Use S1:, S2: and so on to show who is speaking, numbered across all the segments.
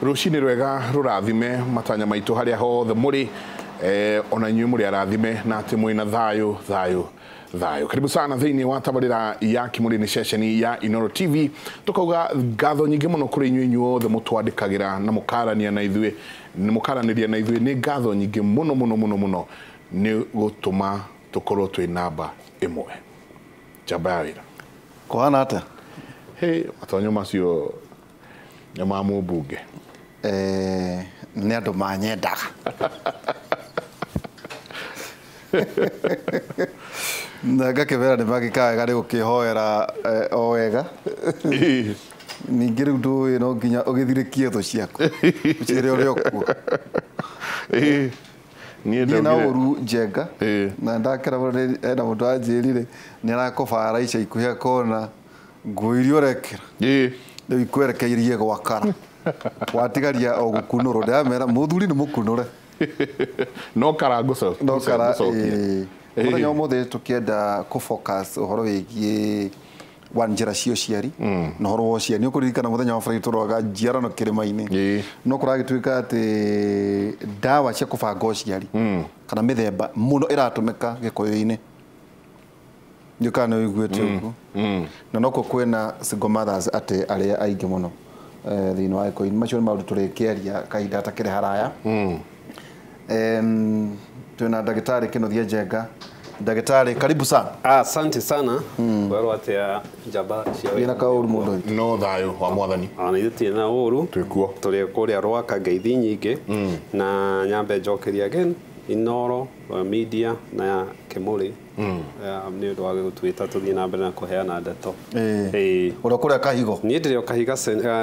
S1: Rũcinĩ rwega rũrathime matanya maitũ harĩa hothe mũrĩ, ona inyuĩ mũrĩ arathime na atĩ mwĩna thayũ thayũ thayũ. Karibu sana thĩinĩ wa tabarĩra ya Kimũri nĩ ceceni ya Inooro TV. Tukauga ngatho nyingĩ mũno kũrĩ inyuĩ inyuothe mũtwandĩkagĩra na mũkarania na ithuĩ, mũkaranĩria na ithuĩ. Nĩ ngatho nyingĩ mũno mũno mũno mũno nĩ gũtũma tũkorwo twĩ namba ĩmwe. Njamba ya wĩra.
S2: Kũhana atĩa?
S1: Hey, matonyo macio nĩ ma mũmbunge.
S2: Nĩ andũ manyendaga. Na ngakĩmera nĩ mangĩkaga wega nĩ gũkĩhoera o wega. Ningĩ rĩu ndũĩ no nginya ũgĩthirĩkie thũ ciaku ũcĩre ũrĩa ũkuo.
S1: Niĩ
S2: na ũru Njenga na ndakera mũno hena mũndũ anjĩrire nĩ arakũbara ica ikuhĩ akona nguo iria ũrekĩra rĩu ikwerekeirie gwakara watigaria o gũkunũrwo. Ndĩramera mũthuri nĩ mũkunũre
S1: no kara ngũcokia.
S2: No kara mũthenya ũmũthĩ tũkĩenda kũ focus ũhoro wĩgiĩ wa njĩra cia ũciari na ũhoro wa ũciari. Nĩ ũkũririkana mũthenya wa Friday tũroraga njiarano kĩrĩma-inĩ, no kũragĩtuĩka atĩ ndawa cia kũbanga ũciari kana mĩthemba mũno ĩratũmĩka Gĩkũyũ-inĩ. Ndiũĩ kana nĩ ũiguĩte ũguo. Na nokuo kwĩna single mothers atĩ arĩa aingĩ mũno thĩinĩ wa Gĩkũyũ-inĩ. Macio nĩ maũndũ tũrĩkĩaria kahinda gatakĩrĩ haraya. Twĩna ndagĩtarĩ Kĩnuthia Njenga. Ndagĩtarĩ, karibu sana.
S3: Asante sana. Kwerwo atĩa njamba cia wĩra?
S2: Wĩna kaũru mũndũ witũ?
S1: No thayũ wa mwathani.
S3: Ona ithuĩ tũtirĩ na ũru.
S1: Twĩkuo.
S3: Tũrĩ kũrĩa Rwaka ngeithi nyingĩ. Na nyambe njokerie again Inooro Media na Kimũri nĩ ũndũ wa gũtwĩta tũthiĩ na mbere na kũheana ndeto.
S2: Ũrĩa kũrĩa Kahigo?
S3: Niĩ ndĩrĩ o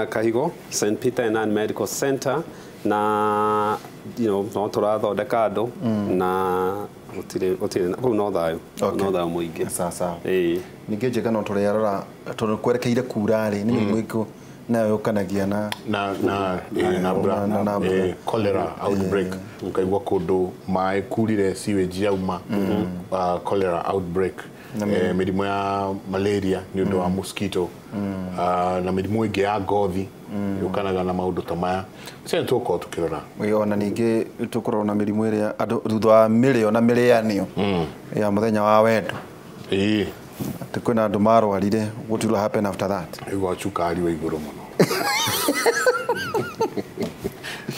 S3: Kahigo, St Peter and Ann Medical Center, na no tũrathondeka andũ na gũtirĩ kũu no thayũ. No thayũ mũingĩ.
S2: Sawa sawa. Ningĩ Njenga no tũrĩarora tondũ kwerekeire kura rĩ, nĩ mĩrimũ ĩrĩkũ nayo yũkanagia na
S1: na cholera outbreak. Ũkaigua kũndũ maĩ kurire sewage yauma, cholera outbreak, mĩrimũ ya malaria nĩ ũndũ wa mosquito, na mĩrimũ ĩngĩ ya ngothi yũkanaga na maũndũ ta maya. Cia tũgũkorwo tũkĩrora.
S2: Ona ningĩ tũkũrora na mĩrimũ ĩrĩa andũ thutha wa mĩrĩo na mĩrĩanio ya mũthenya wa wendo. Atĩ kwĩna andũ marwarire, what will happen after that?
S1: Igua cukari wa igũrũ mũno.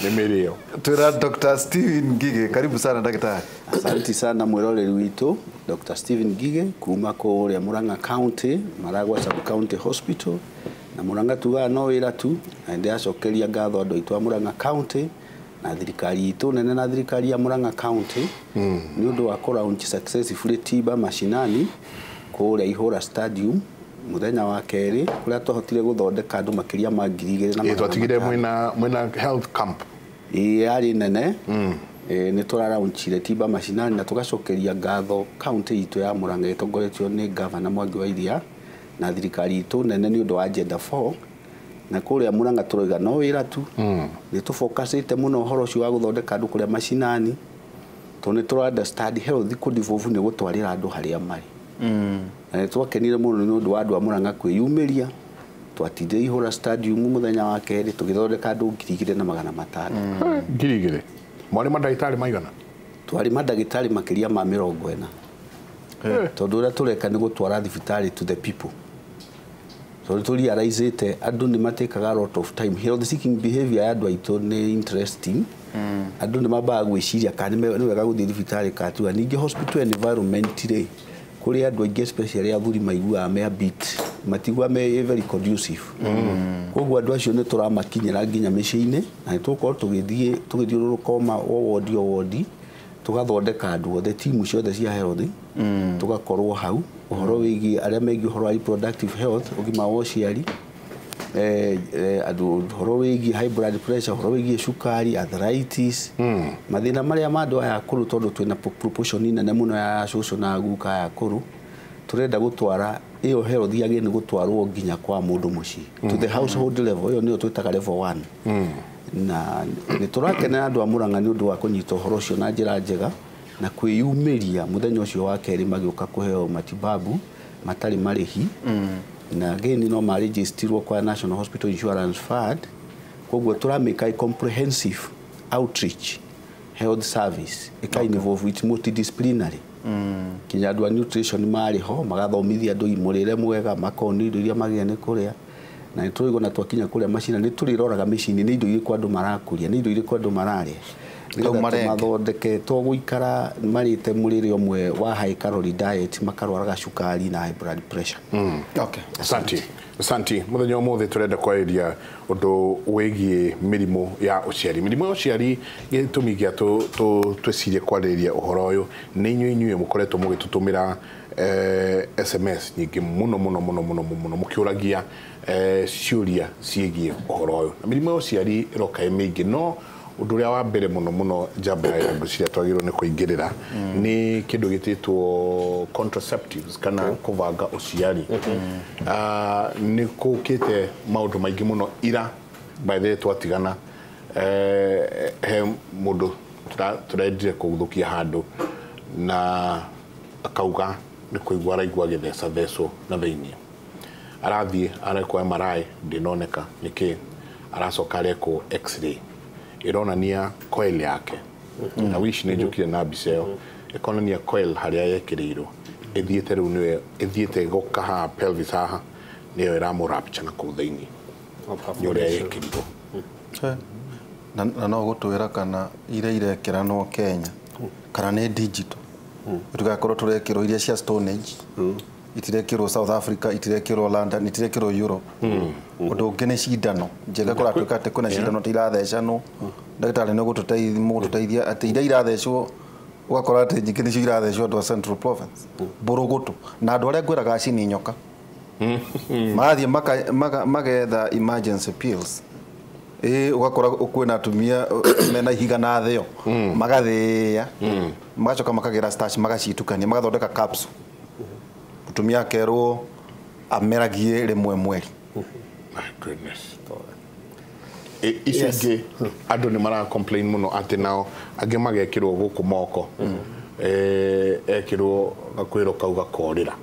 S1: Nĩ mĩrĩo.
S2: Twĩna Dr. Stephen Ngige, karibu sana ndagĩtarĩ.
S4: Asante sana mwĩroreri witũ Dr. Stephen Ngige kuma kũrĩa Murang'a County, Maragwa Sub County Hospital. Na Murang'a tugaga no wĩra tu, na ndĩracokeria ngatho andũ aitũ a Murang'a County na thirikari itũ nene na thirikari ya Murang'a County nĩ ũndũ wa kũ launch successfully tiba mashinani kũrĩa Ihũra Stadium mũthenya wa kerĩ kũrĩa twahotire gũthondeka andũ makĩria ma 2,500.
S1: Twatigire mwĩna health camp.
S4: Yarĩ nene. Nĩ tũraraunchire tiba mashinani na tũgacokeria ngatho county itũ ya Murang'a ĩtongoretio nĩ Governor Mwangi wa Iria na thirikari itũ nene nĩ ũndũ wa agenda 4. Na kũrĩa Murang'a tũroiga no wĩra tu. Nĩ tũfocusĩte mũno ũhoro ũcio wa gũthondeka andũ kũrĩa mashinani tondũ nĩ tũra understand health kũdevolve nĩ gũtwarĩra andũ harĩa marĩ. Na nĩ twakenire mũno nĩ ũndũ wa andũ a Murang'a kwĩyumĩria. Twatindire Ihũra Stadium mũthenya wa kerĩ tũgĩthondeka andũ 2,500.
S1: 2,000? Mwarĩ mandagĩtarĩ maigana?
S4: Twarĩ mandagĩtarĩ makĩria ma 40. Tondũ ũrĩa tũreka nĩ gũtwara thibitarĩ to the people. Tondũ tũ realize-ĩte andũ nĩ matekaga a lot of time. Health seeking behavior ya andũ aitũ nĩ interesting. Andũ nĩ mambaga gwĩciria kana nĩ wega gũthiĩ thibitarĩ kana ti wega. Ningĩ hospital environment rĩ, kũrĩ andũ aingĩ especially athuri maiguaga me a bit matiguaga me very conducive. Koguo andũ acio nĩ tũramakinyĩra nginya mĩciĩ-inĩ na nĩ tũgũkorwo tũgĩthiĩ tũgĩthiũrũrũka o wodi o wodi tũgathondeka andũ othe timu ciothe cia health tũgakorwo hau ũhoro wĩgiĩ arĩa megiĩ ũhoro wa reproductive health, ũgima wa ũciari, andũ ũhoro wĩgiĩ high blood pressure, ũhoro wĩgiĩ cukari, arthritis, mathĩna marĩa ma andũ aya akũrũ tondũ twĩna proportion nene mũno ya cũcũ na guka aya akũrũ, tũrenda gũtwara ĩyo health yagĩrĩire nĩ gũtwarwo nginya kwa mũndũ mũciĩ to the household level. Ĩyo nĩyo twĩtaga level 1. Na nĩ tũrakenera andũ a Murang'a nĩ ũndũ wa kũnyita ũhoro ũcio na njĩra njega na kwĩyumĩria mũthenya ũcio wa kerĩ magĩũka kũheo matibabu matarĩ marĩhi. Na again no maregistirwo kwa National Hospital Insurance Fund Koguo tũramĩka a comprehensive outreach health service ĩka involve it multidisciplinary. Kinya andũ a nutrition marĩ ho magathomithia andũ mũrĩre mwega, makonio indo iria magĩrĩire nĩ kũrĩa. Na nĩ tũraigua na twakinya kũrĩa macina nĩ tũrĩroraga mĩciĩ-inĩ nĩ indo irĩkũ andũ marakũria, nĩ indo irĩkũ andũ mararĩa, nĩgetha tũmathondeke to gũikara marĩte mũrĩre ũmwe wa high calorie diet makarwaraga cukari na high blood pressure.
S2: Okay.
S1: Asante. Asante. Mũthenya ũmũthĩ tũrenda kwarĩria ũndũ wĩgiĩ mĩrimũ ya ũciari. Mĩrimũ ya ũciari gĩtũmi gĩa twĩcirie kwarĩrĩria ũhoro ũyũ nĩ inyuĩ mũkoretwo mũgĩtũtũmĩra SMS nyingĩ mũno mũno mũno mũno mũno mũkĩũragia ciũria ciĩgiĩ ũhoro ũyũ. Na mĩrimũ ya ũciari ĩroka ĩ mĩingĩ, no ũndũ ũrĩa wa mbere mũno mũno njamba ya ngwĩciria twagĩrĩirwo nĩ kũingĩrĩra nĩ kĩndũ gĩtĩtwo contraceptives kana kũbanga ũciari. Nĩ kũkĩte maũndũ maingĩ mũno ira by the way twatigana he mũndũ tũrendire kũguthũkia handũ na akauga nĩ kũigua araigua agĩthecathecwo na thĩiniĩ. Arathiĩ arekwo MRI ndĩnoneka nĩkĩ, aracoka arekwo X-ray ĩronania coil yake. Na wish nĩ njũkire na mbica ĩyo ĩkonania coil harĩa yekĩrĩirwo ĩthiĩte rĩu nĩyo ĩthiĩte gũka haha pelvis haha nĩyo ĩramũrapture na kũu thĩiniĩ nĩ ũrĩa yekĩrirwo.
S2: Na no gũtwĩra kana iria irekĩranwo Kenya kana nĩ digital, tũgakorwo tũrekĩrwo iria cia Stone Age, itirekĩrwo South Africa, itirekĩrwo London, itirekĩrwo Europe. Ũndũ ũngĩ nĩ cindano njega, kũratuĩka atĩ kwĩna cindano irathecanwo. Ndagĩtarĩ nĩ mũgũtũteithia atĩ iria irathecwo ũgakora atĩ nyingĩ nĩcio irathecwo andũ a Central Province mbũrũgũtũ na andũ arĩa ngwĩraga acini nyoka marathiĩ magetha emergency pills. Ũgakora kwĩna atumia mena ihiga na thĩo magathĩĩa magacoka makagĩra starch magacitukania magathondeka capsule. Mũtumia akerwo ameragie rĩmwe mweri.
S1: My goodness. Icio ingĩ andũ nĩ mara complain mũno atĩ nao angĩ magekĩrwo gũkũ moko, ekĩrwo gakwĩrwo kau gakorĩra.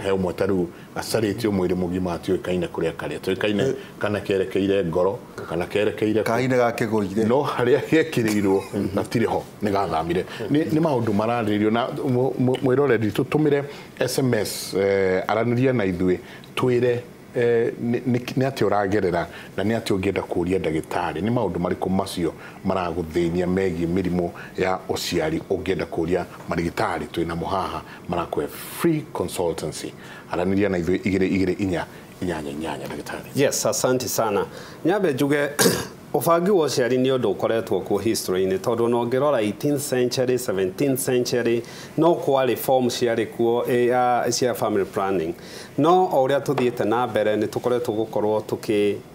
S1: He ũmwe ta rĩu acarĩtio mwĩrĩ mũgima atiũĩkaine kũrĩa karĩa, atiũĩkaine kana kerekeire ngoro kana kerekeire
S2: kahinda gakĩgũire,
S1: no harĩa gekĩrĩirwo gatirĩ ho, nĩ gathamire. Nĩ maũndũ mararĩrĩrio na mwĩroreri tũtũmĩre SMS, aranĩria na ithuĩ twĩre nĩ atĩa ũragerera na nĩ atĩa ũngĩenda kũũria ndagĩtarĩ, nĩ maũndũ marĩkũ macio maragũthĩnia megiĩ mĩrimũ ya ũciari ũngĩenda kũũria marigitari twĩnamo haha marakũhe free consultancy. Aranĩria na ithuĩ 2 2 4 8 8 ndagĩtarĩ.
S3: Yes, asante sana. Nyambe njuge ũbangi wa ũciari nĩ ũndũ ũkoretwo kuo history-inĩ tondũ ona ũngĩrora 18th century, 17th century no kwarĩ form ciarĩ kuo cia family planning. No o ũrĩa tũthiĩte na mbere nĩ tũkoretwo gũkorwo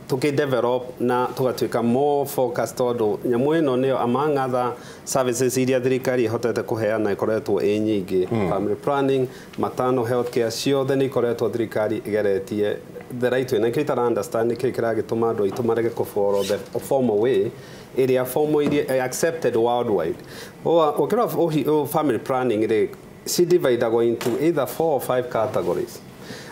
S3: tũkĩ develop na tũgatuĩka more focused tondũ nyamũ ĩno nĩyo among other services iria thirikari ĩhotete kũheana ĩkoretwo ĩ nyingĩ. Family planning, maternal health care ciothe nĩ ikoretwo thirikari ĩgeretie the right way. Na nĩkĩo itara understand nĩkĩĩ kĩragĩtũma andũ aitũ marege kũ follow the formal way ĩrĩa formal iria accepted worldwide. Ũkĩrora family planning rĩ, ci dividagwo into either 4 or 5 categories.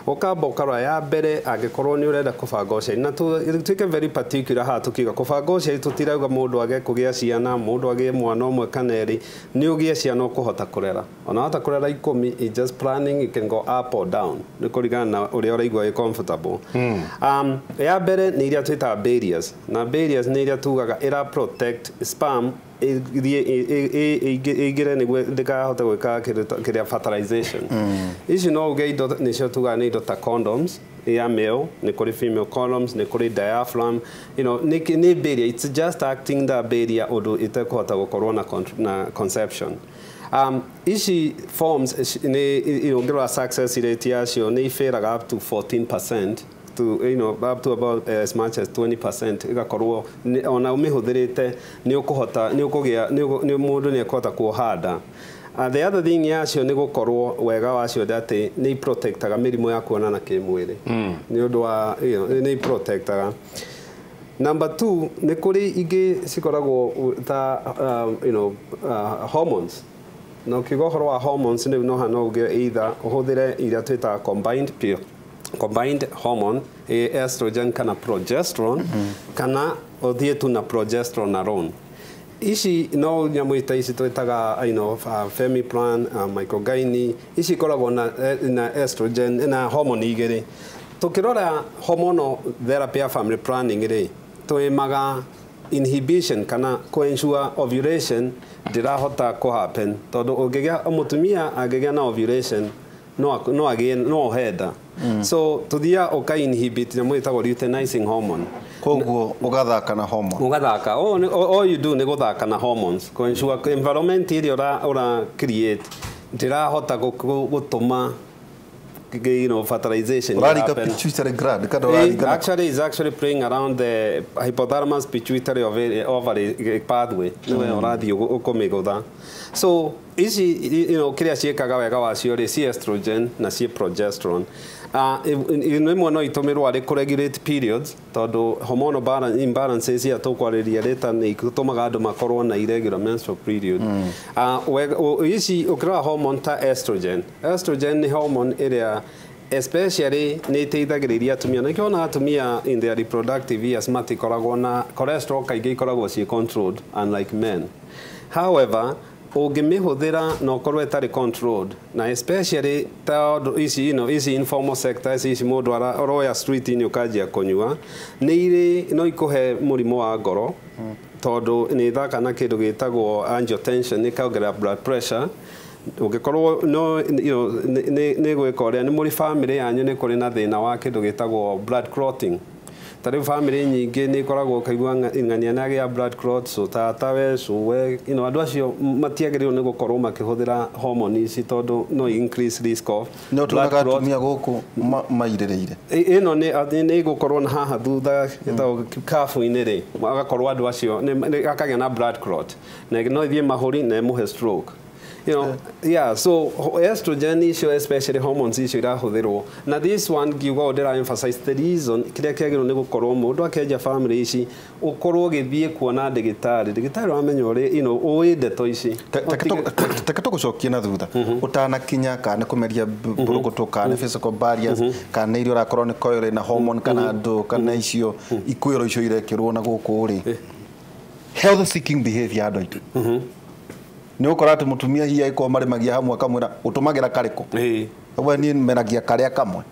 S3: Ũkamba ũkarora ya mbere angĩkorwo nĩ ũrenda kũbanga ũciari, na tuĩke very particular haha tũkiuga kũbanga ũciari tũtirauga mũndũ age kũgĩa ciana, mũndũ agĩe mwana ũmwe kana erĩ, nĩ ũgĩe ciana ũkũhota kũrera. Ona wahota kũrera 10, it's just planning, it can go up or down nĩ kũringana na ũrĩa ũraigua wĩ comfortable. Ya mbere nĩ iria twĩtaga barriers, na barriers nĩ iria tugaga ĩra protect sperm ĩingĩre nĩguo ndĩkahote gwĩka kĩrĩa fertilization. Ici no uge indo nĩcio tugaga nĩ indo ta condoms ya male, nĩ kũrĩ female condoms, nĩ kũrĩ diaphragm, you know, nĩ barrier, it's just acting the barrier ũndũ ĩtekũhota gũkorwo na conception. Ici forms nĩ ũngĩrora success rate yacio nĩ ifailraga up to 14% to, you know, up to about as much as 20% igakorwo ona ũmĩhũthĩrĩte nĩ ũkũhota nĩ ũkũgĩa nĩ mũndũ nĩ ekũhota kuoha nda. The other thing yacio nĩ gũkorwo wega wacio nĩ atĩ nĩ protectaga mĩrimũ ya kuonana kĩmwĩrĩ. Nĩ ũndũ wa, you know, nĩ protectaga. Number 2 nĩ kũrĩ ingĩ cikoragwo ta you know, hormones. Na ũkiuga ũhoro wa hormones rĩu no hano uge either ũhũthĩre iria twĩtaga combined pill Combined hormone estrogen kana progesterone kana ũthiĩ tu na progesterone alone. Ici no nyamũ ta ici twĩtaga, Femiplan, Microgyne, ici ikoragwo na estrogen na hormone igĩrĩ. Tukĩrora hormonal therapy ya family planning rĩ, twĩmaga inhibition kana kũ-ensure ovulation ndĩrahota kũ happen, tondũ ũngĩgĩa mũtumia angĩgĩa na ovulation no agĩe no ohe nda. So tuthiaga ũka inhibit nyamũ ĩtagwo luteinizing hormone.
S2: Koguo ũgathaka na hormone.
S3: Ũgathaka. All you do nĩ gũthaka na hormones kũ-ensure environment ĩrĩa ũra create ndĩrahota gũtũma fertilization.
S2: Ũrarika pituitary gland kana ũrarika?
S3: Actually, it's actually playing around the hypothalamus pituitary ovary pathway. Nĩwe ũrathiĩ ũkũmĩgũtha. So ici, kĩrĩa ciĩkaga wega wacio rĩ, ci estrogen na ci progesterone. Ĩmwe no itũmĩrwo arĩ kũ-regulate periods, tondũ hormonal imbalances iria tũkwarĩria later nĩ itũmaga andũ makorwo na irregular menstrual period. Ici ũkĩrora hormone ta estrogen. Estrogen nĩ hormone ĩrĩa especially nĩ ĩteithagĩrĩria atumia, na nĩkĩo wonaga atumia in their reproductive years matikoragwo na cholesterol kaingĩ ikoragwo ciĩ controlled unlike men. However, ũngĩmĩhũthĩra na ũkorwo ĩtarĩ controlled, na especially tondũ ici, ici informal sectors ici mũndũ aroya street-inĩ ũkanjia kũnyua, nĩ irĩ no ikũhe mũrimũ wa ngoro, tondũ nĩ ĩthaka na kĩndũ gĩtagwo angiotensin, ĩkongerera blood pressure. Ũngĩkorwo no nĩ gwĩka ũrĩa nĩ mũrĩ family yanyu nĩ kũrĩ na thĩna wa kĩndũ gĩtagwo blood clotting. Ta rĩu family nyingĩ nĩ ikoragwo ũkaigua ng'ania nĩ agĩa blood clot, so tatawe, cũwe, andũ acio matiagĩrĩirwo nĩ gũkorwo makĩhũthĩra hormone ici tondũ no increase risk of
S2: No
S3: blood
S2: tuonaga
S3: clot.
S2: Atumia gũkũ mairĩrĩire.
S3: Ĩno nĩ ĩgũkorwo na haha thutha ĩtagwo kabu-inĩ rĩ, agakorwo andũ acio akagĩa na blood clot na no ĩthiĩ mahũri na ĩmũhe stroke. So estrogen icio especially hormones icio irahũthĩrwo, na this one ngiuga ũũ ndĩra emphasize the reason kĩrĩa kĩagĩrĩirwo nĩ gũkorwo mũndũ akĩanjia family ici ũkorwo ũgĩthiĩ kuona ndagĩtarĩ, ndagĩtarĩ ũramenya ũrĩa, ũĩ ndeto ici.
S2: Teke tũgũcokie na thutha ũtanakinya kana nĩ kũmeria mbũrũgũtũ kana nĩ physical barriers kana nĩ irio ũrakorwo nĩ koyo na hormone kana ndũ kana icio ikuĩro icio irekĩrwo na gũkũ rĩ, health seeking behavior ya andũ aitũ nĩ ũkora atĩ mũtumia hihi angĩkorwo marĩmagia hamwe akamwĩra ũtũmagĩra karĩkũ, we niĩ meragia karĩa kamwe.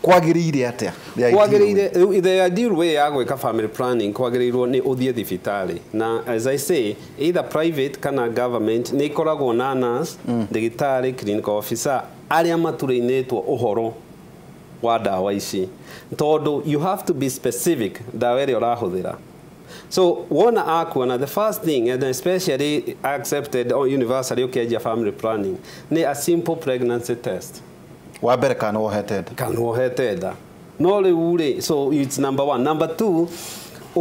S2: Kwagĩrĩire atĩa? The ideal way.
S3: Kwagĩrĩire, the ideal way ya gwĩka family planning kwagĩrĩirwo nĩ ũthiĩ thibitarĩ, na as I say, either private kana government nĩ ikoragwo na nurse, ndagĩtarĩ, clinical officer arĩa matũrĩinĩtwo ũhoro wa ndawa ici, tondũ you have to be specific ndawa ĩrĩa ũrahũthĩra. So wona akuona the first thing, and especially accepted or universally ũkĩanjia family planning, nĩ a simple pregnancy test.
S2: Wa mbere kana wohete nda.
S3: Kana wohete nda. No rĩu rĩ, so it's number one. Number two,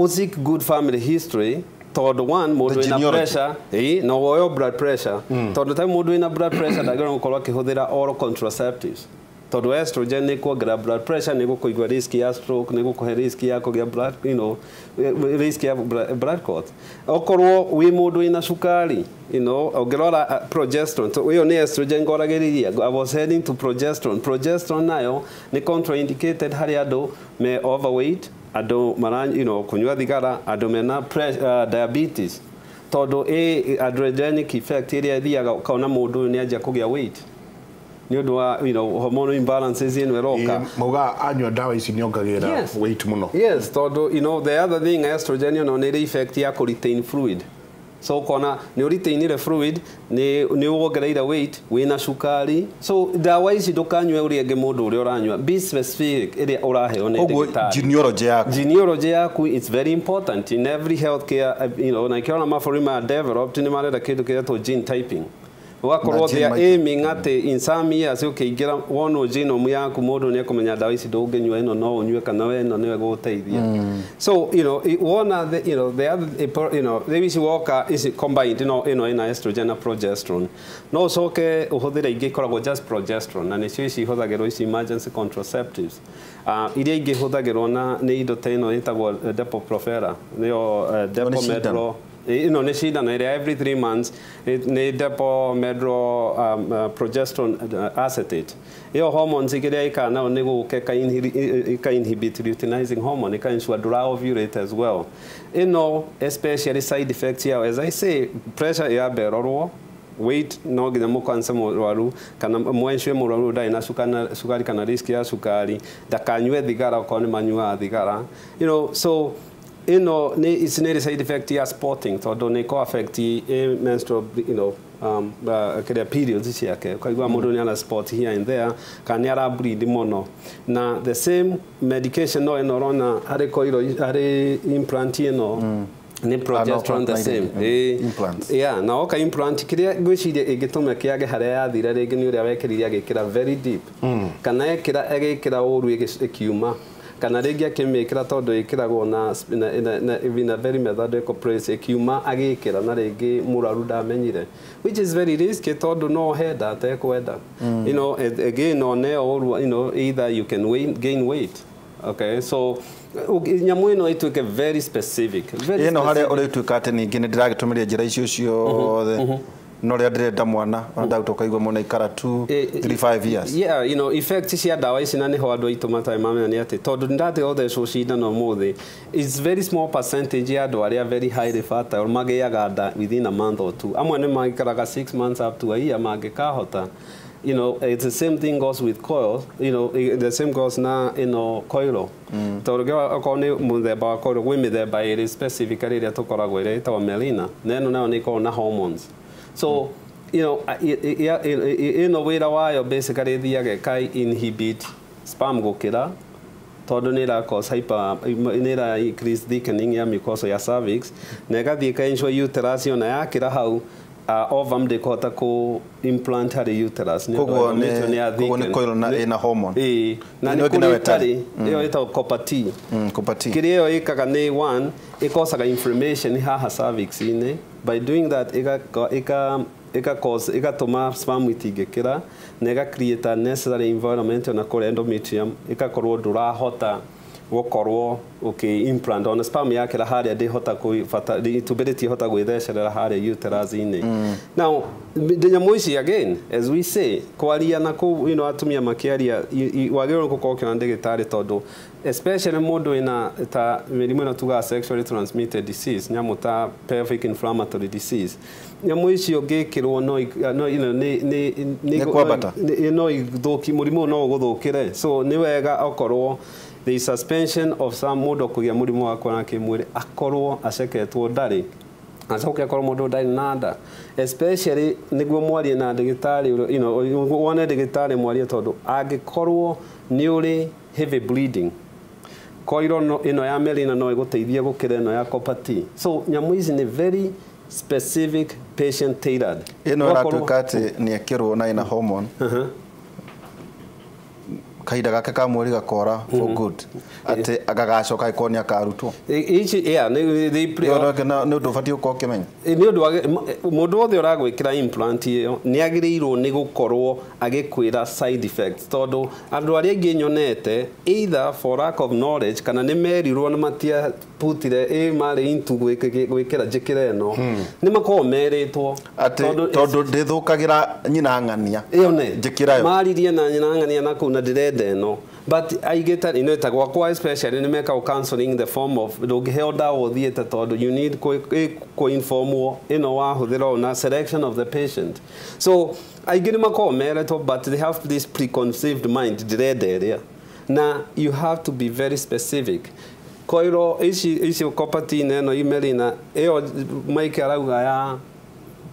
S3: seek good family history, tondũ one, mũndũ
S2: The
S3: wĩna
S2: genealogy.
S3: pressure, no woyo blood pressure, tondũ ta mũndũ wĩna blood pressure ndagĩrĩirwo gũkorwo akĩhũthĩra oral contraceptives, tondũ estrogen nĩ kuongerera blood pressure, nĩ gũkũigua risk ya stroke, nĩ gũkũhe risk ya kũgĩa blood, risk ya blood clot. Okorwo wĩ mũndũ wĩna cukari, ũngĩrora progesterone, so ĩyo nĩ estrogen ngoragĩrĩria. I was heading to progesterone. Progesterone nayo nĩ contraindicated harĩ andũ me overweight, andũ mara, kũnyua thigara, andũ mena diabetes, tondũ ĩ androgenic effect ĩrĩa ĩthiaga ũkona mũndũ ũyũ nĩ anjia kũgĩa weight nĩ ũndũ wa, hormonal imbalances ĩno ĩroka.
S1: Mauga anyua ndawa ici nĩ ongagĩrĩra weight mũno.
S3: Yes, tondũ the other thing estrogen, nĩ ĩrĩ effect ya kũ retain fluid. So ũkona nĩ ũretainire fluid, nĩ wongereire weight, wĩna cukari. So ndawa ici ndũkanyue ũrĩa ĩngĩ mũndũ ũrĩa ũranyua. Be specific ĩrĩa ũraheo nĩ
S2: Koguo
S3: ndagĩtarĩ.
S2: Genealogy yaku.
S3: Genealogy yaku, it's very important in every healthcare, na ikĩona mabũrũri maya developed nĩ marenda kĩndũ kĩretwo gene typing. Ũgakorwo
S2: Na gene
S3: they are
S2: making.
S3: aiming atĩ in some years ũkĩingĩra wonwo genome yaku mũndũ nĩ ekũmenya ndawa ici ndũngĩnyua, ĩno no ũnyue kana we ĩno nĩyo ĩgũgũteithia. So, wona the, the other, rĩu ici woka ici combined, no ĩno ĩna estrogen na progesterone. No ũcoke ũhũthĩre ingĩ ikoragwo just progesterone, na nĩcio ici ihũthagĩrwo ici emergency contraceptives. Iria ingĩ ihũthagĩrwo na nĩ indo ta ĩno ĩtagwo Depo-Provera, nĩyo
S2: Nĩ cindano.
S3: Depo-Medrol. Ĩno nĩ cindano ĩrĩa every 3 months nĩ depo medro progesterone acetate. Ĩyo hormones ĩrĩa ĩkaga nayo nĩ gũka ĩka inhibit luteinizing hormone, ĩka ensure ndũra ovulate as well. Ĩno especially side effects yao, as I say, pressure yambe ĩrorwo, weight no nginya mũkanse mũrwaru kana mwensure mũrwaru ndarĩ na cukari kana risk ya cukari, ndakanyue thigara okorwo nĩ manyuaga thigara, you know. So ĩno nĩ ici nĩ side effect ya spotting tondũ nĩ ko affect menstrual, you know, kĩrĩa periods ciake, ũkaigua mũndũ nĩ ara spot here and there kana nĩ ara bleed mũno. Na the same medication no ĩno ũrona harĩ coil, harĩ implant ĩno nĩ progesterone the same.
S2: Implants.
S3: Yeah, na oka implant kĩrĩa ngwĩciria ĩngĩtũma kĩage harĩa yathira rĩngĩ nĩ ũrĩa wekĩrire agĩkĩra very deep, kana ekĩra agĩkĩra ũru ĩkiuma, kana rĩngĩ akĩmĩkĩra tondũ ĩkĩragwo na in a very methodical place, ĩkiuma agĩkĩra na rĩngĩ mũrwaru ndamenyire, which is very risky tondũ no henda atekwenda, you know. Again one ũru, you know, either you can gain weight. Okay, so nyamũ ĩno ĩtuĩke very specific, very
S2: ĩno harĩa
S3: specific.
S2: Ũrĩtuĩka atĩ ningĩ nĩ ndĩragĩtũmĩria njĩra icio ciothe no rĩrĩa ndĩrenda mwana ona ndagĩta ũkaigua mwana ikara 2 3 5 years.
S3: Yeah, you know, effect cia ndawa ici na nĩho andũ aitũ matarĩ mamenya nĩ atĩ tondũ nĩndathiĩ gũthecwo cindano ũmũthĩ, it's very small percentage ya andũ arĩa very highly fertile magĩaga nda within a month or two. Amwe nĩ maikaraga 6 months up to a year mangĩkahota. You know, it's the same thing goes with coil, you know, the same goes na ĩno coil. Tondũ okorwo nĩ mũthemba wa coil, gwĩ mĩthemba ĩrĩ specifically ĩrĩa tũkoragwo ĩrĩa ĩtagwo Melina, na ĩno nayo nĩ ĩkoragwo na hormones. So, you know, ĩno wĩra wayo basically ĩthiaga ĩka inhibit sperm gũkĩra tondũ nĩ ĩra cause hyper, nĩ ĩra increase thickening ya mucosa ya cervix, na ĩgathiĩ ĩka ensure uterus ona yakĩra hau ovum ndĩkũhota kũ implant harĩ uterus. Nĩ ũndũ
S2: Koguo
S3: endometrium nĩ ya
S2: koguo nĩ
S3: thicken.
S2: coil na ĩna hormone.
S3: Ĩĩ, na
S2: Ĩno
S3: nĩ
S2: ĩngĩ nayo
S3: kũrĩ
S2: ĩtarĩ.
S3: ĩtarĩ ĩyo ĩtagwo copper T.
S2: Copper T.
S3: Kĩrĩa ĩyo ĩkaga nĩ one, ĩkosaga inflammation haha cervix-inĩ. By doing that ĩka cause, ĩgatũma sperm itingĩkĩra na ĩga create a necessary environment ona kũrĩa endometrium ĩgakorwo ndũrahota gũkorwo ũkĩ implant ona sperm yakĩra harĩa ndĩhota kũbata itumbĩ rĩtihota gwĩthecerera harĩa uterus-inĩ. Now nyamũ ici again, as we say, kwaria na kũu, you know, atumia makĩaria wagĩrĩirwo gũkorwo ũkĩona ndagĩtarĩ tondũ especially mũndũ wĩna ta mĩrimũ ĩno tugaga sexually transmitted disease, nyamũ ta pelvic inflammatory disease, nyamũ icio ũngĩkĩrwo no no, you know, nĩ
S2: Nĩ kwambata.
S3: No ithũki mũrimũ ũyũ no ũgũthũkĩre. So nĩ wega okorwo the suspension of some mũndũ kũgĩa mũrimũ wa kuona kĩmwĩrĩ akorwo aceketwo ndarĩ, acoke akorwo mũndũ ndarĩ na nda, especially nĩguo mwarie na ndagĩtarĩ, you know, wone ndagĩtarĩ mwarie tondũ angĩkorwo nĩ ũrĩ heavy bleeding, coil ĩno ya Melina no ĩgũteithie gũkĩra ĩno ya copper T. So nyamũ ici nĩ very specific, patient tailored.
S2: Ĩno
S3: Wakorwo-
S2: ĩratuĩka atĩ nĩ ekĩrwo na ĩna hormone, kahinda gake ka mweri gakora for good, atĩ agagacoka angĩkorwo nĩ akarutwo.
S3: Ici, yeah, nĩ
S2: Ĩyo nĩ ũndũ ũbatiĩ gũkorwo ũkĩmenya.
S3: Nĩ ũndũ mũndũ wothe ũragwĩkĩra implant ĩyo nĩ agĩrĩirwo nĩ gũkorwo agĩkwĩra side effects tondũ andũ arĩa aingĩ nyonete, either for lack of knowledge kana nĩ merirwo na matiaputire ĩ marĩ into gwĩkĩra njĩkĩra ĩno, nĩ makoragwo merĩtwo
S2: atĩ tondũ ndĩthũkagĩra nyina ng'ania
S3: ĩyo nĩ
S2: njĩkĩra yo.
S3: Maririe na nyina ng'ania na kũu na ndĩrenda ĩno, but aingĩ ta ĩno ĩtagwo gwakwa especially nĩ mekaga counseling in the form of ndũngĩheo ndawa ũthiĩte tondũ you need kũ-informwo ĩno wahũthĩra ũũ na selection of the patient. So aingĩ nĩ makoragwo meretwo, but they have this preconceived mind, ndĩrenda ĩrĩa, na you have to be very specific. Koiro ici icio copper T na ĩno Melina ĩyo Mike arauga ya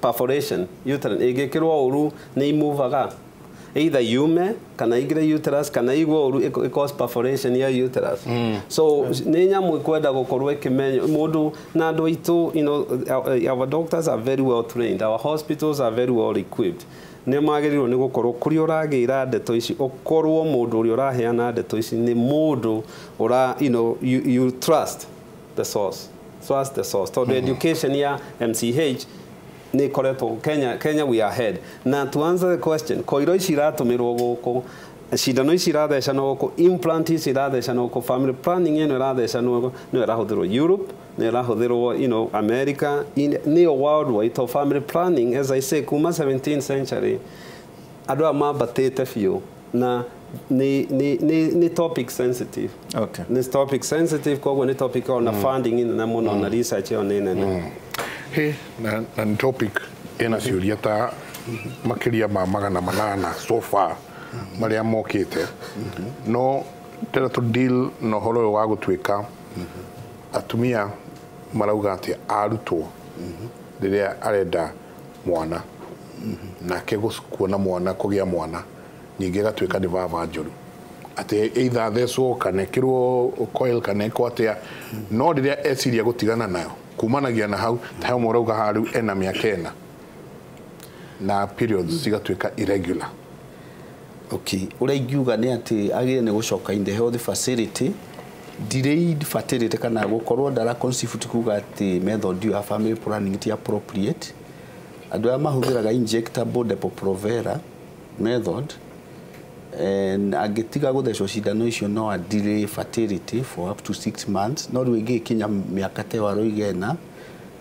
S3: perforation uterine ĩngĩkĩrwo ũru nĩ imuvaga, either yume kana ingire uterus kana igwo ũru ĩ cause perforation ya uterus. So nĩ nyamũ ĩkwenda gũkorwo ĩkĩmenywo mũndũ na andũ aitũ, you know, our doctors are very well trained, our hospitals are very well equipped. Nĩ magĩrĩirwo nĩ gũkorwo kũrĩa ũragĩra ndeto ici, ũkorwo mũndũ ũrĩa ũraheana ndeto ici nĩ mũndũ ũra, you know, you trust the source, trust the source, tondũ education ya MCH nĩ ĩkoretwo Kenya. Kenya we are ahead. Na to answer the question, koiro ici iratũmĩrwo gũkũ Cindano ici irathecanwo gũkũ, implant ici irathecanwo gũkũ, family planning ĩno ĩrathecanwo nĩyo ĩrahũthĩrwo Europe, nĩyo ĩrahũthĩrwo America, nĩyo worldwide. To family planning, as I say, kuma 17th century andũ aya mambatĩte biũ na ni topic sensitive.
S2: Okay.
S3: Ni topic sensitive, koguo ni topic ona funding nene mũno na research ĩyo nĩ nene.
S1: He na ni topic ĩna ciũria ta makĩria ma 800 so far marĩa mokĩte. No tena to deal na ũhoro ũyũ wa gũtuĩka atumia marauga atĩ arutwo rĩrĩa arenda mwana nake kuona mwana kũgĩa mwana ningĩ gatuĩka nĩ vava njũru atĩ either thecwo kana ĩkĩrwo coil kana ĩkwo atĩa, no rĩrĩa eciria gũtigana nayo kumanagia na hau ta he ũmwe ũrauga haha rĩu ena mĩaka 4 na periods cigatuĩka irregular.
S4: Okay, ũrĩa ingiuga nĩ atĩ agĩrĩire nĩ gũcoka in the health facility. Delayed fertility kana gũkorwo ndara conceive ti kuga atĩ method ya family planning ti appropriate. Andũ arĩa mahũthĩraga injectable Depo-Provera method, and angĩtiga gũthecwo cindano icio no a delay fertility for up to 6 months. No rĩu ĩngĩkinya mĩaka ta ĩyo aroiga ĩna,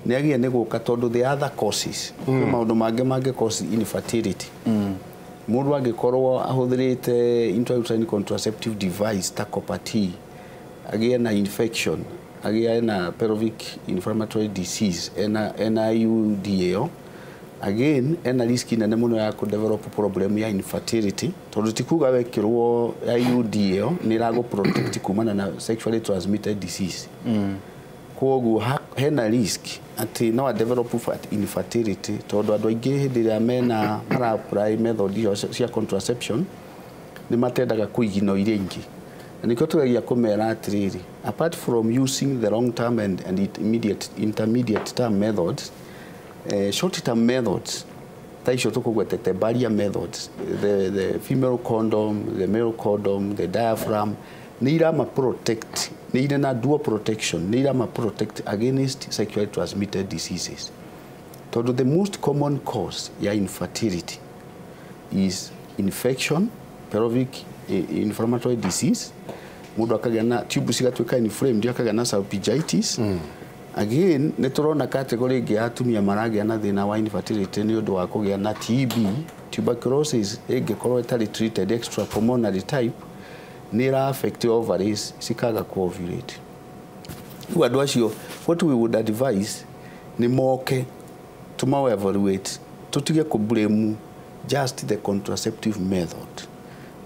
S4: nĩ agĩrĩire nĩ gũka tondũ the other causes, kwĩ maũndũ mangĩ mangĩ cause infertility. Mũndũ angĩkorwo ahũthĩrĩte intrauterine contraceptive device ta Copper T, agĩe na infection, agĩe na pelvic inflammatory disease, ena IUD ĩyo, again ena risk nene mũno ya kũ develop problem ya infertility tondũ ti kuga wekĩrwo IUD ĩyo nĩ ĩragũ protect kumana na sexually transmitted disease. Koguo hena risk atĩ no a develop infertility tondũ andũ aingĩ hĩndĩ ĩrĩa mena mara apply method icio cia contraception nĩ matendaga kũigino iria ingĩ. Na nĩkĩo tũgeria kũmera atĩrĩrĩ, apart from using the long term and intermediate term methods, short term methods ta icio tũkũgwetete barrier methods, the female condom, the male condom, the diaphragm, nĩ irama protect, nĩ irĩ na dual protection, nĩ irama protect against sexually transmitted diseases. Tondũ the most common cause ya infertility is infection, pelvic inflammatory disease, mũndũ akagĩa na tube cigatuĩka inflamed, akagĩa na salpingitis. Again, nĩ tũrona category ĩngĩ ya atumia maragĩa na thĩna wa infertility nĩ ũndũ wa kũgĩa na TB, tuberculosis ĩngĩkorwo ĩtarĩ treated extrapulmonary type, nĩ ĩra affect ovaries cikaga ku-ovulate. Rĩu andũ acio, what we would advise nĩ moke tũma evaluate, tũtige kũ blame just the contraceptive method.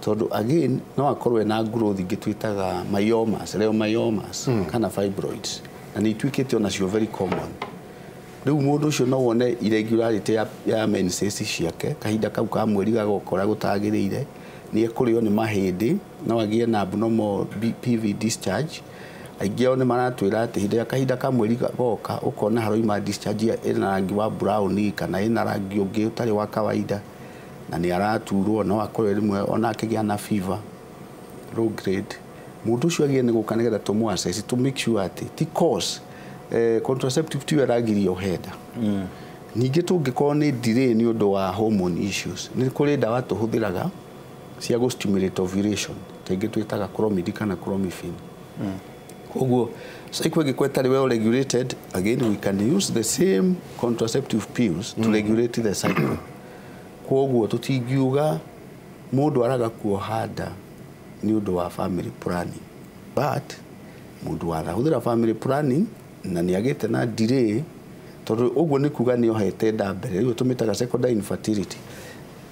S4: Tondũ again, no akorwo ena growth ingĩ twĩtaga myomas, leiomyomas, kana fibroids. Na nĩ ituĩkĩte onacio very common. Rĩu mũndũ ũcio no wone irregularity ya menses ciake, kahinda kau ka mweri gagokora gũtagĩrĩire, nĩ ekũrĩo nĩ mahĩndĩ, no agĩe na abnormal PV discharge. Aingĩ ao nĩ maratwĩra atĩ hĩndĩ ya kahinda ka mweri goka ũkona haroima discharge ĩna rangi wa brown kana ĩna rangi ũngĩ ũtarĩ wa kawaida, na nĩ araturwo, no akorwo rĩmwe ona akĩgĩa na fever low grade. Mũndũ ũcio agĩe nĩ gũka nĩgetha tũmũ assess to make sure atĩ ti cause contraceptive tiyo ĩragiria ũhenda. Ningĩ tũngĩkorwo nĩ delay nĩ ũndũ wa hormone issues, nĩ kũrĩ ndawa tũhũthĩraga cia gũ stimulate ovulation, ta ingĩ twĩtaga Clomid kana Clomiphene. Koguo cycle ĩngĩkorwo ĩtarĩ well regulated, again we can use the same contraceptive pills to regulate the cycle. Koguo tũtingiuga mũndũ araga kuoha nda nĩ ũndũ wa family planning, but mũndũ arahũthĩra family planning na nĩ agĩte na delay, tondũ ũguo nĩ kuga nĩ ohete nda mbere, rĩu tũmĩtaga secondary infertility.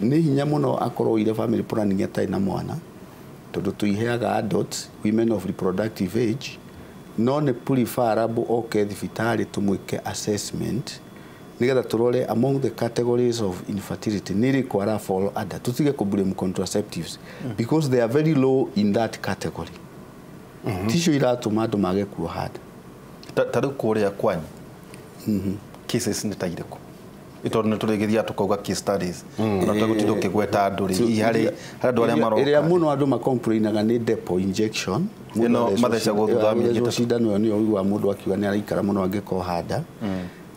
S4: Nĩ hinya mũno akorwo oire family planning atarĩ na mwana, tondũ tũiheaga adults, women of reproductive age, no nĩ preferable oke thibitarĩ tũmwĩke assessment nĩgetha tũrore among the categories of infertility nĩ ĩrĩkũ ara fall under, tũtige kũ blame contraceptives because they are very low in that category. Ticio iratũma andũ mage kuoha nda.
S2: Ta rĩu kũrĩa kwanyu cases nĩ ta irĩkũ? Tondũ nĩ tũrĩgĩthiaga tũkauga case studies, na tũgũtinda ũkĩgweta andũ rĩ, hihi harĩ andũ arĩa maroka.
S4: Ĩrĩa mũno andũ macomplainaga nĩ depo injection.
S2: Ĩno mathecagwo thutha wa mĩeri ĩtatũ.
S4: Cindano ĩyo nĩyo ũiguaga mũndũ akiuga nĩ araikara mũno angĩkoha nda.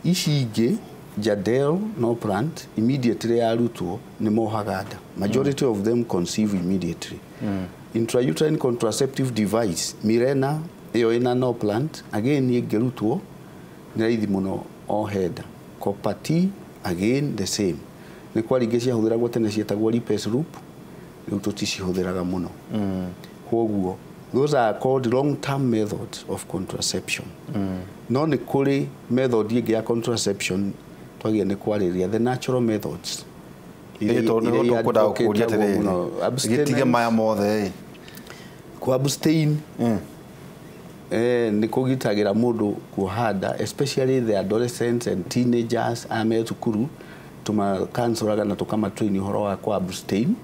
S4: Ici ingĩ Jadelle Norplant immediately yarutwo nĩ mohaga nda. Majority of them conceive immediately. Intrauterine contraceptive device Mirena ĩyo ĩna Norplant again ĩngĩrutwo nĩ raithi mũno ohe nda. Copper T again the same. Nĩ kwarĩ ingĩ ciahũthĩragwo tene cietagwo Lipes loop, rĩu tũticihũthĩraga mũno. Kwoguo those are called long term methods of contraception. No nĩ kũrĩ method ĩngĩ ya contraception twagia nĩ kwarĩrĩria the natural methods.
S2: Ĩ tondũ nĩho tũkwendaga gũkũria atĩrĩrĩ, gĩtige maya mothe ĩ.
S4: Ku abstain nĩ kũgitagĩra mũndũ kuoha nda, especially the adolescents and teenagers aya me thukuru, tũmakansũraga na tũkamatrain ũhoro wa ku abstain.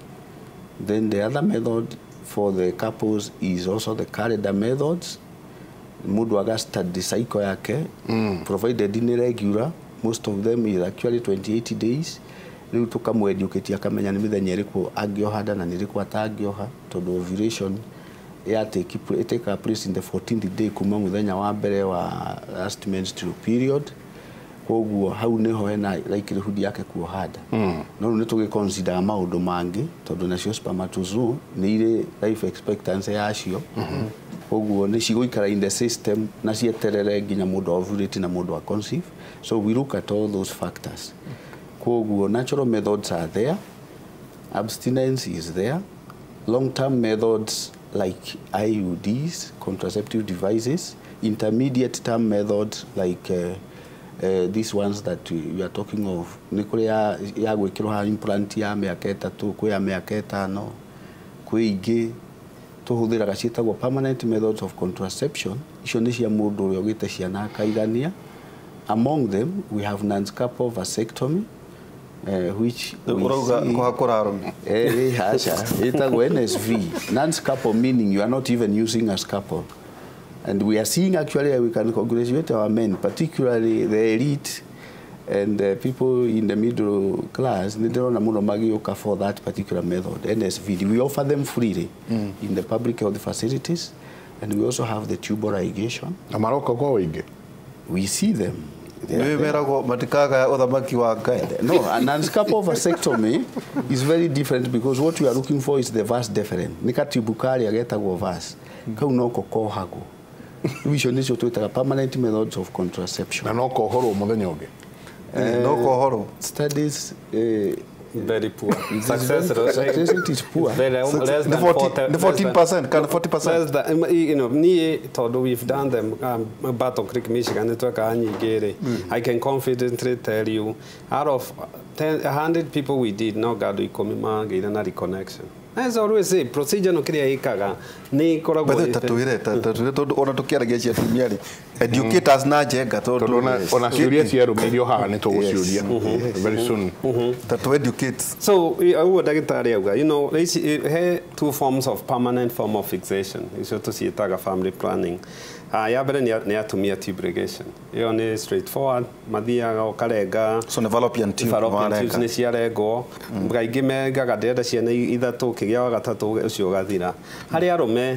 S4: Then the other method for the couples is also the calendar methods. Mũndũ aga study cycle yake, provided nĩ regular, most of them is actually 28 days. Rĩu tũkamweducate akamenya nĩ mĩthenya ĩrĩkũ angĩoha nda na nĩ ĩrĩkũ atangĩoha, tondũ ovulation ya take take place in the 14th day kuma mũthenya wa mbere wa last menstrual period. Koguo hau niho hena likelihood yake kuoha nda. No rĩu nĩ tũgĩconsider maũndũ mangĩ tondũ nacio spermatozoa nĩ irĩ life expectancy yacio. Koguo nĩ cigũikara in the system na cieterere nginya mũndũ ovulate na mũndũ a conceive. So we look at all those factors. Koguo natural methods are there, abstinence is there, long-term methods like IUDs, contraceptive devices, intermediate term methods like these ones that we are talking of. Nĩ kũrĩ ya gwĩkĩrwo ha implant ya mĩaka 3, kwĩ ya mĩaka 5, kwĩ ingĩ tũhũthĩraga ciĩtagwo permanent methods of contraception. Icio nĩ cia mũndũ ũrĩa ũgĩte ciana akaigania. Among them we have non-scalpel vasectomy, which we see ĩtagwo NSV. Non-scalpel meaning you are not even using a scalpel. And we are seeing actually we can congratulate our men, particularly the elite and the people in the middle class, they don't know for that particular method, NSV. We offer them freely in the public health facilities, and we also have the tubal ligation. We see them. No, and non-scalpel vasectomy is very different because what we are looking for is the vas deferens. Nika tubukari agetagwo vas. Kau no kokohagwo. Icio nicio twitaga permanent methods of contraception.
S1: Na no kohorwo muthenya ungi.
S2: No kohorwo.
S4: Studies
S3: very poor. Success
S4: rate is poor.
S3: Very, less than
S2: 14%, kind of 40%.
S3: Less than, you know, niĩ tondũ we've done them, Battle Creek, Michigan, nĩ twekaga nyingĩ rĩ. I can confidently tell you, out of 100 people we did, no andũ 10 magĩire na reconnection. As I always say, procedure no kĩrĩa ĩkaga nĩ ĩkoragwo
S2: ĩte tatwĩre tondũ ona tũkĩaragia cia atumia rĩ, educators na njenga
S1: tondũ ona ciũria cia arũme iria haha nĩ tũgũciũria very soon.
S2: Tatu educate.
S3: So ũguo ndagĩtarĩ auga, you know, he two forms of permanent form of fixation, icio tũciĩtaga family planning. Ya mbere nĩ atumia tube ligation. Ĩyo nĩ straightforward, mathiaga ũkarenga.
S2: So nĩ fallopian tube.
S3: Fallopian tubes nĩ ciarengwo. Kaingĩ mengaga ndĩrenda ciana 3 ũkĩgĩa wa gatatũ ũcio ũgathira. Harĩ arũme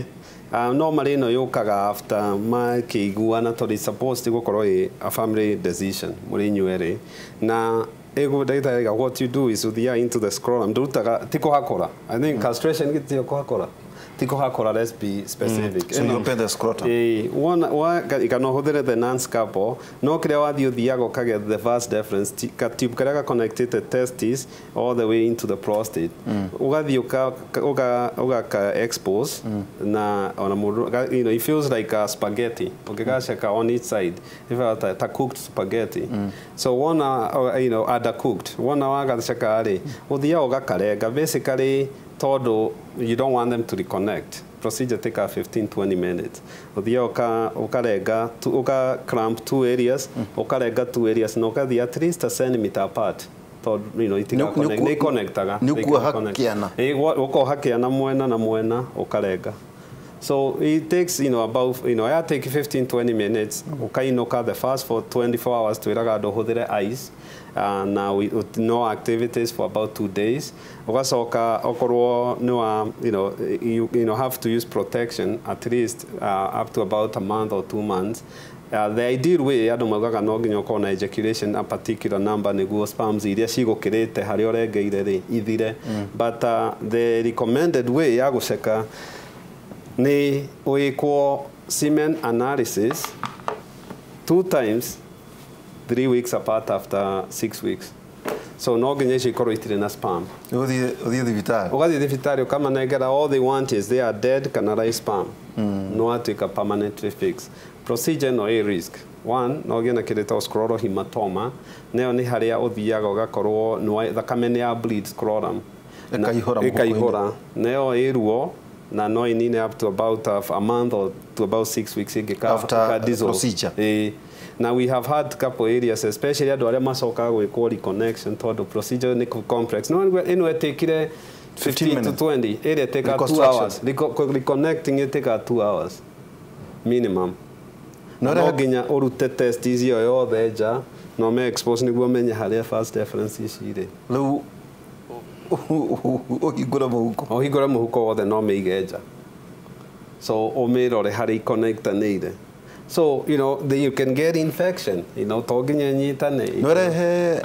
S3: normally ĩno yũkaga after makĩiguana tondũ it's supposed gũkorwo ĩ a family decision mũrĩ inyuĩ erĩ. Na ĩguo ndagĩtarĩ what you do is ũthiaga into the scrotum, ndũrutaga ti kũhakũra. I think castration gĩtio kũhakũra. Tikohakora, let's be specific.
S2: So you open the scrotum.
S3: Kana ũhũthĩre the non-scalpel, no kĩrĩa wathiĩ ũthiaga ũkagĩa the vas deferens, tube karĩa connected testis all the way into the prostate. Ũgathiĩ ũgaka expose na ona mũndũ, you know, it feels like a spaghetti. Ũngĩgaceka on each side, if ta cooked spaghetti. So wona, you know, undercooked. Wona wagaceka rĩ, ũthiaga ũgakarenga basically tondũ you don't want them to reconnect. Procedure take 15-20 minutes. Ũthiaga ũkarenga, ũka clamp two areas, ũkarenga two areas, na ũgathiĩ at least a centimeter apart. Tondũ, you know, nĩ connectaga.
S2: Nĩ ũkuoha kĩana.
S3: Ũkoha kĩana mwena na mwena, ũkarenga. So it takes, you know, about, you know, I take 15-20 minutes. Ukainoka the first for 24 hours twĩraga andũ ũhũthĩre ice. Now we no activities for about 2 days. Ugacoka okorwo no, you know, you know, have to use protection at least up to about a month or 2 months. The ideal way andũ maugaga no nginya ũkorwo na ejaculation a particular number nĩguo sperms iria cigũkĩrĩte harĩa ũrengeire rĩ ithire. But the recommended way ya gũceka nĩ wĩkwo semen analysis 2 times 3 weeks apart after 6 weeks. So no nginya icio ikorwo itirĩ na sperm.
S2: Ũthiĩ thibitarĩ.
S3: Ũgathiĩ thibitarĩ ũkamanengera all they want is they are dead kana live sperm. No atuĩka permanently fixed. Procedure no ĩ risk. One, no ũgĩe na kĩndũ gĩtagwo scleral hematoma. Nayo nĩ harĩa ũthiaga ũgakorwo thakame nĩ ya bleed sclerum. Ĩkaihũra. Nayo ĩ ruo na no ĩnine up to about a month or to about 6 weeks
S2: after procedure.
S3: Now we have had couple areas, especially andũ arĩa macokaga gwĩkwo reconnection tondũ procedure nĩ complex. No ĩno ĩtĩkire 15 to 20, ĩrĩa ĩtĩkaga 2 hours. Reconnecting ĩtĩkaga 2 hours minimum. No nginya ũrute test icio yothe nja no me expose nĩguo menye harĩa first reference ici irĩ.
S2: Rĩu ũhingũre mũhuko.
S3: Ũhingũre mũhuko wothe no mĩige nja. So ũmĩrore harĩa iconnectanĩire. So, you know, you can get infection, you know, to nginya ĩnyitane.
S2: No ĩrehe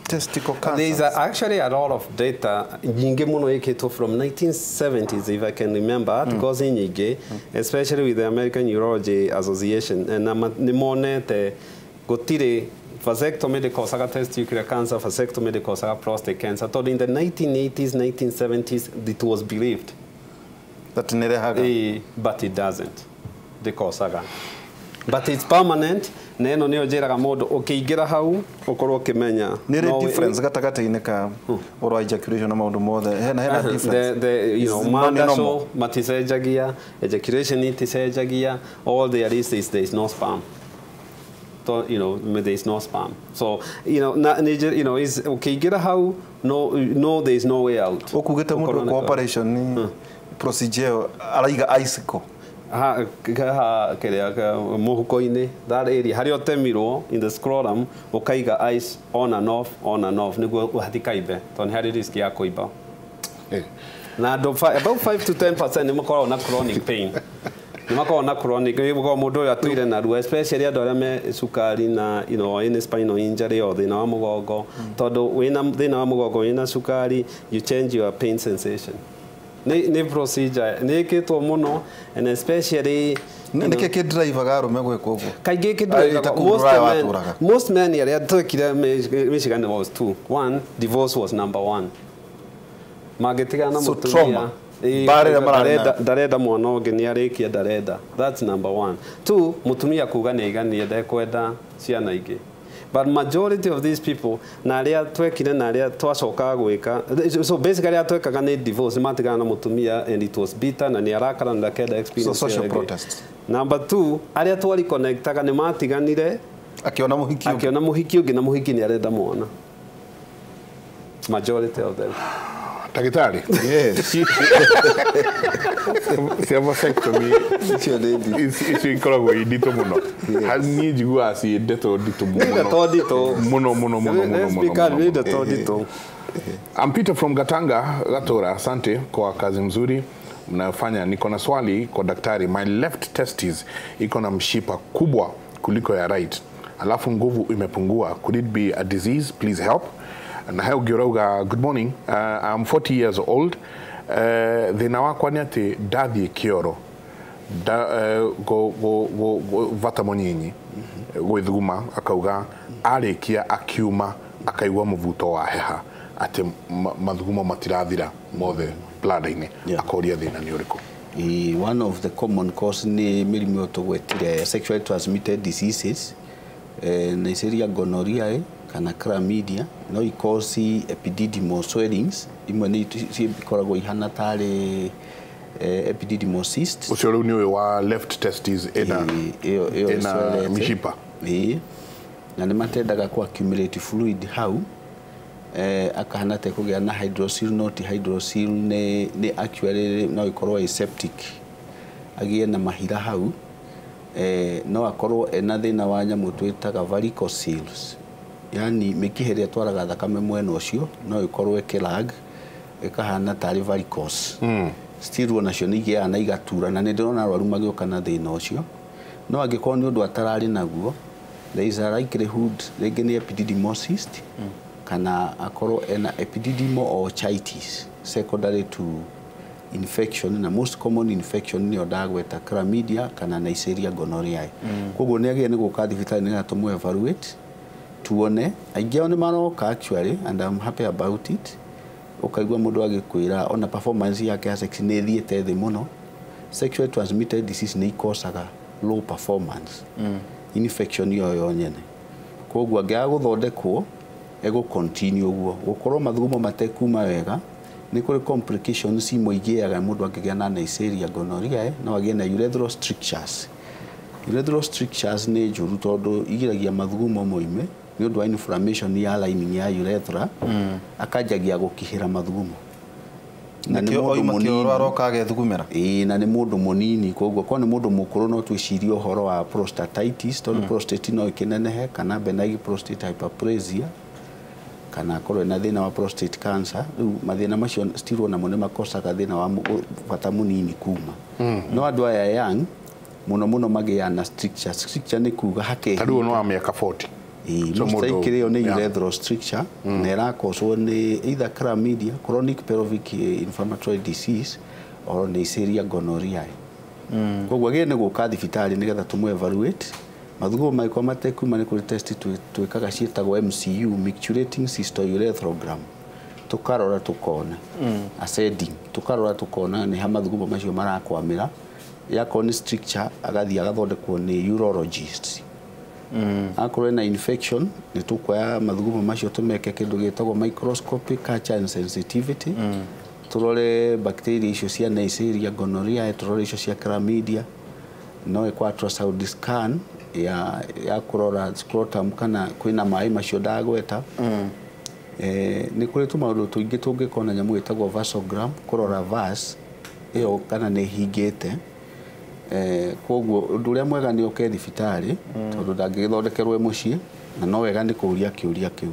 S2: testicle cancer.
S3: There is actually a lot of data nyingĩ mũno ĩkĩtwo from 1970s, if I can remember, articles nyingĩ, especially with the American Urology Association, and nĩ monete gũtirĩ vasectomy ndĩkosaga testicular cancer, vasectomy ndĩkosaga prostate cancer. Tondũ in the 1980s, 1970s, it was believed
S2: that nĩrehaga.
S3: But it doesn't. Ndĩkosaga. But it's permanent. Na ĩno nĩyo njĩraga mũndũ ũkĩingĩra hau ũkorwo ũkĩmenya.
S2: Nĩ rĩ difference gatagatĩ-inĩ ka ũhoro wa ejaculation na maũndũ mothe? Hena difference.
S3: You know, mandaco maticenjagia, ejaculation iticenjagia, all there is there is no sperm. So, you know, there is no sperm. So, you know, na, you know, is ũkĩingĩra hau no there is no way out.
S2: Ũkugĩte mũndũ kwa operation procedure araiga icicle.
S3: Ha kĩrĩa mũhuko-inĩ that area harĩa ũtemirwo in the scrotum ũkaiga ice on and off nĩguo hatikaimbe tondũ nĩ harĩ risk ya kũimba. Na andũ about 5 to 10% nĩ makoragwo na chronic pain. Nĩ makoragwo na chronic nĩguo mũndũ ũyũ atũire na ruo especially andũ arĩa me cukari na you know any spinal injury or thĩna wa mũgongo tondũ wĩna thĩna wa mũgongo wĩna cukari you change your pain sensation. Nĩ procedure nĩ ĩkĩtwo mũno and especially
S2: nĩkĩ kĩdrivaga arũme gwĩka ũguo?
S3: Kaingĩ kĩdrivaga most men arĩa twekire Michigan was two. One, divorce was number one. Mangĩtigana na mũtumia ndarenda mwana ũngĩ nĩ arĩkia ndarenda. That's number one. Two, mũtumia kuga nĩ aiganie ndekwenda ciana ingĩ. But majority of these people, na arĩa twekire na arĩa twacokaga gwĩka, so basically arĩa twekaga nĩ divorce, matigana na mũtumia and it was bitter na nĩ arakara na ndakenda experience.
S2: So social protest.
S3: Number two, arĩa twariconnectaga nĩ matiganire
S2: akiona mũhiki ũngĩ.
S3: Akiona mũhiki ũngĩ na mũhiki nĩ arenda mwana. Majority of them.
S1: Daktari.
S2: Yes.
S1: Cia vasectomy icio ikoragwo i nditũ mũno. Niĩ njiguaga ciĩ ndeto nditũ mũno. Mũno mũno mũno mũno. I'm Peter from Gatanga, Gatora. Asante kwa kazi mzuri mnayofanya. Niko na swali kwa daktari. My left testis iko na mshipa kubwa kuliko ya right. Alafu nguvu imepungua. Could it be a disease? Please help. Na hau ngĩũrauga, good morning, I'm 40 years old. Thĩna wakwa nĩ atĩ ndathiĩ kĩoro vata mũnyinyi gwĩthuguma akauga arĩkia akiuma akaigua mũvuto wa heha atĩ mathugumo matirathira mothe bladder-inĩ. Akoria thĩna nĩ ũrĩkũ?
S4: One of the common cause nĩ mĩrimũ tũgwetire sexually transmitted diseases, Neisseria gonorrhoeae kana chlamydia no ikosi epididymal swellings imwe nĩ cikoragwo ihana tarĩ epididymal cyst.
S1: Ũcio rĩu nĩ ũyũ wa left testis ĩna mishipa.
S4: Na nĩ matendaga ku accumulate fluid hau akahana te kũgĩa na hydrocele. Not hydrocele nĩ actually no ikorwo ĩ septic agĩe na mahira hau. No akorwo ena thĩna wa nyamũ twĩtaga varicoceles, yani mĩkiha ĩrĩa ĩtwaraga thakame mwena ũcio no ĩkorwo ĩkĩlag ĩkahana tarĩ varicose. Still onacio nĩ igĩaga na igatura, na nĩ ndĩrona arwaru magĩũka na thĩna ũcio. No angĩkorwo nĩ ũndũ atararĩ naguo, there is a likelihood rĩngĩ nĩ epididymal cyst kana akorwo ena epididymal orchitis secondary to infection, na most common infection nĩyo ndagweta chlamydia kana Neisseria gonorrhoeae. Koguo nĩ agĩrĩire nĩ gũka thibitarĩ nĩgetha tũmũ evaluate tuone. Aingĩ ao nĩ maroka actually, and I'm happy about it. Ũkaigua mũndũ agĩkwĩra ona performance yake ya sex nĩ ĩthiĩte thĩ mũno. Sexually transmitted disease nĩ ikosaga low performance infection ĩyo yo nyene. Koguo angĩaga gũthondekwo ego continue ũguo gũkorwo mathugumo matekuma wega. Nĩ kũrĩ complications imwe igĩaga mũndũ angĩgĩa na Neisseria gonorrhoeae, no agĩe na urethral strictures. Urethral strictures nĩ njũru tondũ igiragia mathugumo moime nĩ ũndũ wa inflammation ya lining ya urethra, akanjagia gũkihĩra mathugumo. Na nĩ mũndũ mũnini
S2: aroka agethugumĩra.
S4: Ĩĩ, na nĩ mũndũ mũnini, koguo korwo nĩ mũndũ mũkũrũ no twĩcirie ũhoro wa prostatitis tondũ prostate no ĩkĩnenehe, kana benign prostate hyperplasia, kana akorwo ena thĩna wa prostate cancer. Rĩu mathĩna macio still onamo nĩ makosaga thĩna wa bata mũnini kuma. No andũ aya young mũno mũno magĩaga na stricture. Stricture nĩ kuga hakehinga.
S1: Ta rĩu nĩ wa mĩaka 40.
S4: Ĩĩ, most likely ĩyo nĩ urethral stricture na ĩrakoswo nĩ either chlamydia, chronic pelvic inflammatory disease, or Neisseria gonorrhoeae. Koguo agĩrĩire nĩ gũka thibitarĩ nĩgetha tũmũ evaluate. Mathugumo mangĩkorwo matekuma nĩ kũrĩ test twĩkaga ciĩtagwo MCU, micturating cystourethrogram. Tũkarora tũkona ascending, tũkarora tũkona nĩ ha mathugumo macio marakwamĩra. Yakorwo nĩ stricture agathiĩ agathondekwo nĩ urologist. Akorwo ena infection nĩ tũkuoya mathugumo macio tũmeke kĩndũ gĩtagwo microscopic culture and sensitivity, tũrore bacteria icio cia Neisseria gonorrhoeae, tũrore icio cia chlamydia. No ĩkwo ultrasound scan ya kũrora scrotum kana kwĩna maĩ macio ndagweta. Nĩ kũrĩ tũmaũndũ tũingĩ tũngĩkwo na nyamũ ĩtagwo vasogram kũrora vas ĩyo kana nĩ ĩhingĩte. Koguo ũndũ ũrĩa mwega nĩ oke thibitarĩ tondũ ndangĩgĩthondekerwo mũciĩ, na no wega nĩ kũũria kĩũria kĩu.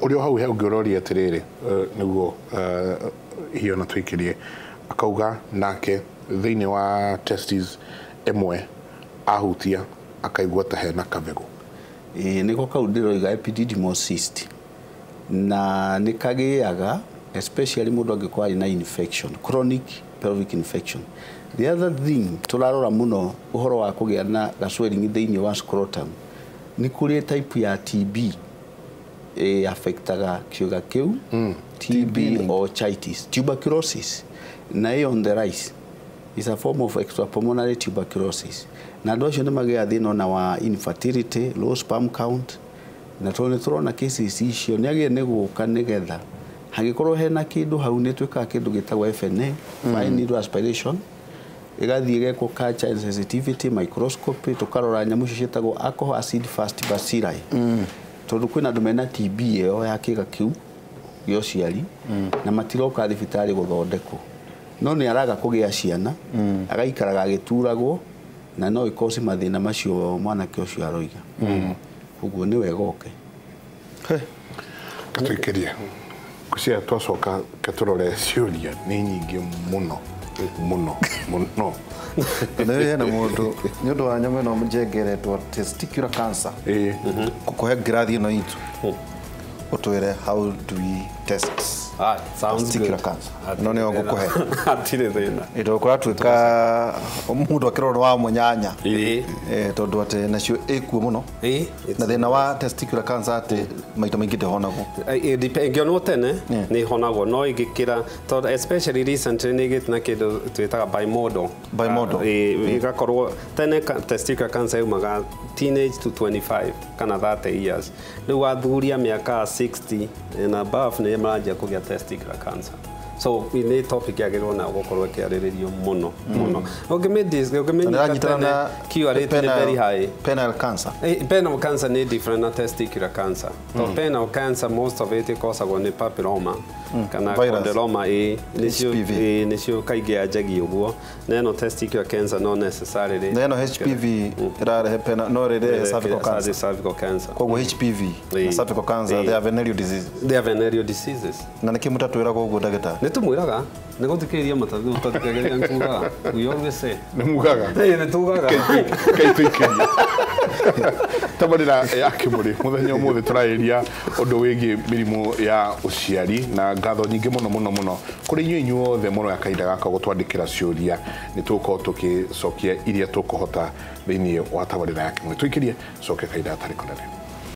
S1: Ũrĩa hau he ũngĩũroria atĩrĩrĩ, nĩguo hiyo na tũikĩrie, akauga nake thĩinĩ wa testes ĩmwe ahutia akaigua ta hena kabegũ.
S4: Ĩĩ, nĩko kau ndĩroiga epididymal cyst, na nĩ kagĩaga especially mũndũ angĩkorwo arĩ na infection, chronic pelvic infection. The other thing tũrarora mũno ũhoro wa kũgĩa na gaswelling thĩinĩ wa scrotum, nĩ kũrĩ type ya TB affectaga kĩũga kĩu, TB orchitis, tuberculosis, na ĩyo on the rise is a form of extrapulmonary tuberculosis. Na andũ acio nĩ magĩaga thĩna ona wa infertility, low sperm count, na tondũ nĩ tũrona cases icio nĩ agĩrĩire nĩ gũka nĩgetha hangĩkorwo hena kĩndũ hau nĩ twĩkaga kĩndũ gĩtagwo FNA, fine needle aspiration, ĩgathiĩ ĩgekwo culture and sensitivity microscopy, tũkarora nyamũ icio ciĩtagwo alcohol acid fast bacilli. Tondũ kwĩna andũ mena TB ĩyo ya kĩga kĩu gĩa ũciari na matiroka thibitarĩ gũthondekwo, no nĩ araga kũgĩa ciana, agaikaraga agĩturagwo, na no ĩkoci mathĩna macio mwanake ũcio aroiga. Koguo nĩ wega oke.
S1: Tũikĩrie kucia twacoka katũrore ciũria nĩ nyingĩ mũno mũno mũno.
S2: Nĩ hena mũndũ nĩ ũndũ wa nyamũ ĩno njengeretwo testicular cancer. Gũkũhe ngirathi ĩno itũ ũtwĩre how do we test testicular cancer. No nĩyo ngũkũhe.
S3: Hatirĩ thĩna.
S2: Ĩndũ kũratuĩka mũndũ akĩrorwo wa mũnyanya. Tondũ atĩ nacio ĩkuo mũno. Na thĩna wa testicular cancer atĩ maita maingĩ ndĩhonagwo.
S3: Ĩngĩonwo tene nĩ ĩhonagwo, no ĩngĩkĩra tondũ especially recently nĩ ĩgĩte na kĩndũ twĩtaga bimodal.
S2: Bimodal.
S3: Ĩgakorwo tene testicular cancer yumaga teenage to 25 kana 30 years. Rĩu athuri a mĩaka 60 and above nĩ maranjia kũgĩa testicular cancer. So nĩ topic yagĩrĩirwo na gũkorwo ĩkĩarĩrĩrio mũno mũno. Ũngĩmĩnyita tene cure rate nĩ very high.
S2: Penile cancer.
S3: Penile cancer nĩ different na testicular cancer. So penile cancer most of it ĩkosagwo nĩ papilloma kana condyloma, nĩcio kaingĩ yanjagia ũguo. Na ĩno testicular cancer no necessarily.
S2: Na ĩno HPV ĩrarehe penile, no ĩrehe cervical cancer.
S3: Cervical cancer.
S2: Koguo HPV na cervical cancer, they are venereal diseases.
S3: They are venereal diseases.
S2: Na nĩkĩ mũtatwĩraga ũguo ndagĩtarĩ?
S3: Nĩ tũmwĩraga nĩ gũthikĩrĩria matathikagĩrĩria, nĩ tugaga, we always say.
S1: Nĩ mugaga?
S3: Ĩĩ, nĩ tugaga.
S1: Kaitũikĩria tabarĩra ya Kĩmũrĩ mũthenya ũmũthĩ tũrarĩria ũndũ wĩgiĩ mĩrimũ ya ũciari, na ngatho nyingĩ mũno mũno mũno kũrĩ inyuĩ inyuothe mũroya kahinda gaka gũtwandĩkĩra ciũria. Nĩ tũgũkorwo tũgĩcokia iria tũkũhota thĩinĩ wa tabarĩra ya Kĩmũrĩ. Tũikĩrie coke kahinda gatarĩ kũnene.